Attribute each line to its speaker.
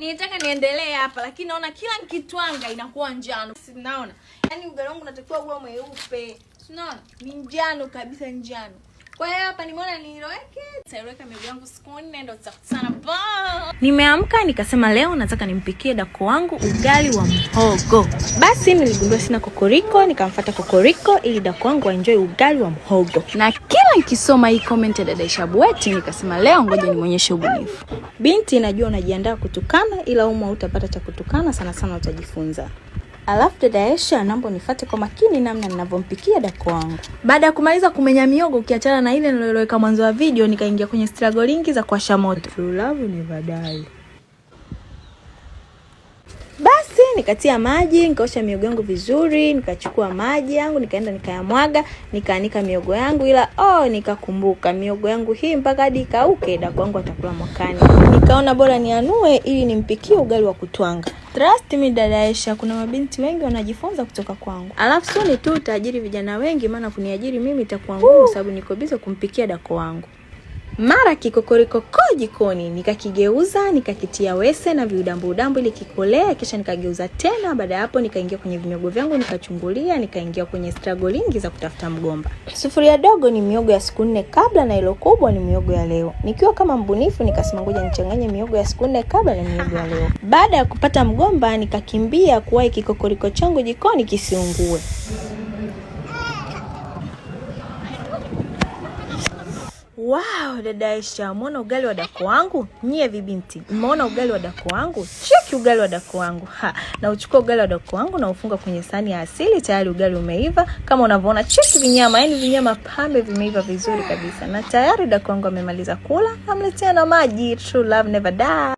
Speaker 1: Nilitaka niendelee hapa, lakini naona kila nikitwanga inakuwa njano. Si naona? Yaani ugali wangu unatakiwa uwe mweupe. Si unaona? Ni njano kabisa, njano. Kwa hiyo hapa nimeona niloweke, nitaiweka miogo yangu siku 4 ndo tutakutana. Bye. Nimeamka nikasema leo nataka nimpikie dako wangu ugali wa mhogo. Basi niligundua sina kokoriko, nikamfuata kokoriko ili dako wangu aenjoy ugali wa mhogo. Na kila nikisoma hii comment ya dada Aisha Bweti nikasema leo ngoja nimuonyeshe ubunifu. Binti, najua unajiandaa kutukana, ila umo utapata cha kutukana, sana sana utajifunza. Alafu dada Aisha, naomba unifuate kwa makini namna ninavyompikia dako wangu. Baada ya kumaliza kumenya miogo, ukiachana na ile niliyoweka mwanzo wa video, nikaingia kwenye struggling za kuwasha moto.
Speaker 2: True love never die.
Speaker 1: Basi nikatia maji, nikaosha miogo yangu vizuri, nikachukua maji yangu nikaenda nikayamwaga, nikaanika miogo yangu, ila oh, nikakumbuka miogo yangu hii mpaka hadi ikauke, dako wangu atakula mwakani. Nikaona bora nianue ili nimpikie ugali wa kutwanga. Trust me dada Aisha, kuna mabinti wengi wanajifunza kutoka kwangu. Alafu soon tu utaajiri vijana wengi, maana kuniajiri mimi itakuwa ngumu sababu niko busy kumpikia dako wangu. Mara kikokoriko ko jikoni, nikakigeuza, nikakitia wese na viudambu udambu ili kikolee, kisha nikageuza tena. Baada ya hapo nikaingia kwenye vinyogo vyangu nikachungulia, nikaingia kwenye struggling za kutafuta mgomba. Sufuria dogo ni miogo ya siku 4 kabla na ilo kubwa ni miogo ya leo. Nikiwa kama mbunifu nikasema ngoja nichanganye miogo ya siku 4 kabla na miogo ya leo. Baada ya kupata mgomba nikakimbia kuwahi kikokoriko changu jikoni kisiungue. Wow, dada Aisha, umeona ugali wa dako wangu? Nyie vibinti, mmeona ugali wa dako wangu? Cheki ugali wa dako wangu. Ha, na uchukua ugali wa dako wangu na ufunga kwenye sahani ya asili, tayari ugali umeiva. Kama unavyoona, cheki vinyama, yani vinyama pambe vimeiva vizuri kabisa. Na tayari dako wangu amemaliza kula, namletea na maji. True love never die.